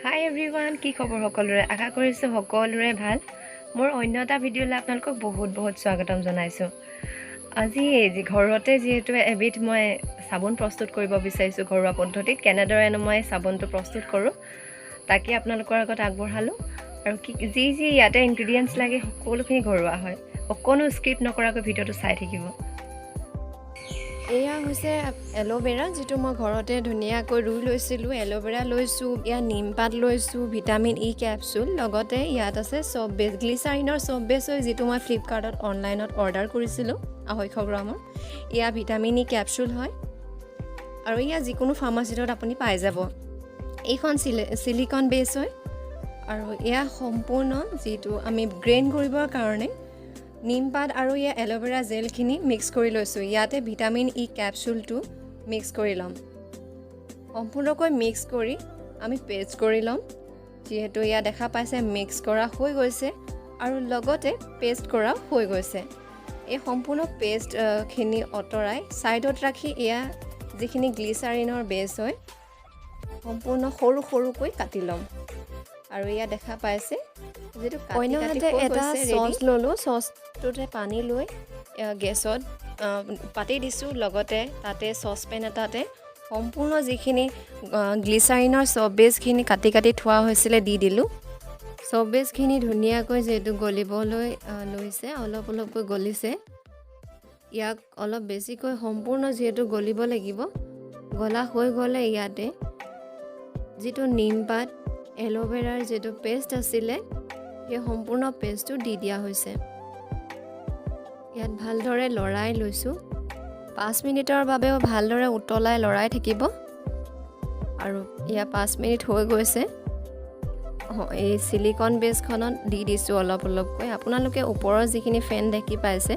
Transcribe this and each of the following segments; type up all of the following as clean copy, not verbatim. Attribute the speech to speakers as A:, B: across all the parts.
A: হাই everyone, কি খবৰ সকলোৰে? আশা কৰিছোঁ সকলোৰে ভাল। মোৰ অন্য এটা ভিডিঅ'লৈ আপোনালোকক বহুত বহুত স্বাগতম জনাইছোঁ। আজি ঘৰতে যিহেতু এবিধ মই চাবোন প্ৰস্তুত কৰিব বিচাৰিছোঁ, ঘৰুৱা পদ্ধতিত কেনেদৰেনো মই চাবোনটো প্ৰস্তুত কৰোঁ, তাকে আপোনালোকৰ আগত আগবঢ়ালোঁ। আৰু কি যি যি ইয়াতে ইনগ্ৰিডিয়েণ্টছ লাগে, সকলোখিনি ঘৰুৱা হয়। অকণো স্কিপ নকৰাকৈ ভিডিঅ'টো চাই থাকিব।
B: এয়া হৈছে এল'ভেৰা, যিটো মই ঘৰতে ধুনীয়াকৈ ৰুই লৈছিলোঁ। এল'ভেৰা লৈছোঁ, ইয়াত নিমপাত লৈছোঁ, ভিটামিন ই কেপচুল, লগতে ইয়াত আছে চ'প বেছ, গ্লিচাৰিনৰ চ'প বেছ হয়, যিটো মই ফ্লিপকাৰ্টত অনলাইনত অৰ্ডাৰ কৰিছিলোঁ 250 গ্ৰামৰ। এয়া ভিটামিন ই কেপচুল হয় আৰু এয়া যিকোনো ফাৰ্মাচীত আপুনি পাই যাব। এইখন চিলিকন বেছ হয় আৰু এয়া সম্পূৰ্ণ যিটো আমি গ্ৰাইণ্ড কৰিবৰ কাৰণে নিমপাত আৰু ইয়াৰ এল'ভেৰা জেলখিনি মিক্স কৰি লৈছোঁ। ইয়াতে ভিটামিন ই কেপচুলটো মিক্স কৰি ল'ম। সম্পূৰ্ণকৈ মিক্স কৰি আমি পেষ্ট কৰি ল'ম। যিহেতু ইয়াত দেখা পাইছে, মিক্স কৰা হৈ গৈছে আৰু লগতে পেষ্ট কৰাও হৈ গৈছে। এই সম্পূৰ্ণ পেষ্টখিনি আঁতৰাই ছাইডত ৰাখি এয়া যিখিনি গ্লিচাৰিনৰ বেছ হয়, সম্পূৰ্ণ সৰু সৰুকৈ কাটি ল'ম। আৰু ইয়াত দেখা পাইছে, যিটো অন্যহাতে এটা চচ ল'লোঁ। চচটোতে পানী লৈ গেছত পাতি দিছোঁ। লগতে তাতে চচপেন এটাতে সম্পূৰ্ণ যিখিনি গ্লিচাৰিনৰ চ'প বেছখিনি কাটি কাটি থোৱা হৈছিলে, দি দিলোঁ। চ'প বেছখিনি ধুনীয়াকৈ যিহেতু গলিবলৈ লৈছে, অলপ অলপকৈ গলিছে। ইয়াক অলপ বেছিকৈ সম্পূৰ্ণ যিহেতু গলিব লাগিব। গলা হৈ গ'লে ইয়াতে যিটো নিমপাত, এল'ভেৰাৰ যিটো পেষ্ট আছিলে, সেই সম্পূৰ্ণ পেষ্টটো দি দিয়া হৈছে। ইয়াত ভালদৰে লৰাই লৈছোঁ। 5 মিনিটৰ বাবেও ভালদৰে উতলাই লৰাই থাকিব। আৰু এয়া 5 মিনিট হৈ গৈছে। এই চিলিকন বেছখনত দি দিছোঁ অলপ অলপকৈ। আপোনালোকে ওপৰৰ যিখিনি ফেন দেখি পাইছে,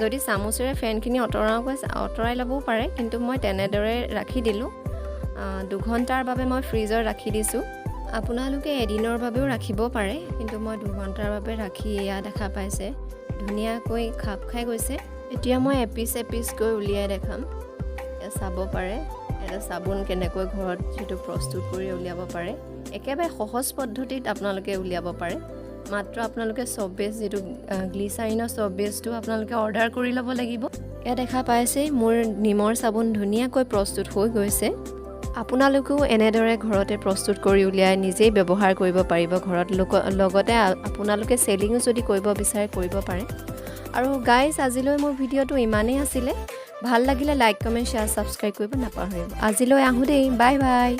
B: যদি চামুচেৰে ফেনখিনি আঁতৰাওকৈ আঁতৰাই ল'বও পাৰে, কিন্তু মই তেনেদৰে ৰাখি দিলোঁ। 2 ঘণ্টাৰ বাবে মই ফ্ৰিজত ৰাখি দিছোঁ। আপোনালোকে এদিনৰ বাবেও ৰাখিব পাৰে, কিন্তু মই 2 ঘণ্টাৰ বাবে ৰাখি এয়া দেখা পাইছে, ধুনীয়াকৈ খাপ খাই গৈছে। এতিয়া মই এপিচ এপিচকৈ উলিয়াই দেখাম। এয়া চাব পাৰে, এটা চাবোন কেনেকৈ ঘৰত যিটো প্ৰস্তুত কৰি উলিয়াব পাৰে। একেবাৰে সহজ পদ্ধতিত আপোনালোকে উলিয়াব পাৰে। মাত্ৰ আপোনালোকে চ'প বেছ, যিটো গ্লিচাৰিনৰ চ'প বেছটো আপোনালোকে অৰ্ডাৰ কৰি ল'ব লাগিব। এয়া দেখা পাইছেই, মোৰ নিমৰ চাবোন ধুনীয়াকৈ প্ৰস্তুত হৈ গৈছে। আপোনালোকেও এনেদৰে ঘৰতে প্ৰস্তুত কৰি উলিয়াই নিজেই ব্যৱহাৰ কৰিব পাৰিব ঘৰত। লগতে আপোনালোকে চেলিঙো যদি কৰিব বিচাৰে, কৰিব পাৰে। আৰু গাইজ, আজিলৈ মোৰ ভিডিঅ'টো ইমানেই আছিলে। ভাল লাগিলে লাইক, কমেণ্ট, শ্বেয়াৰ, ছাবস্ক্ৰাইব কৰিব নাপাহৰিব। আজিলৈ আহোঁ দেই, বাই বাই।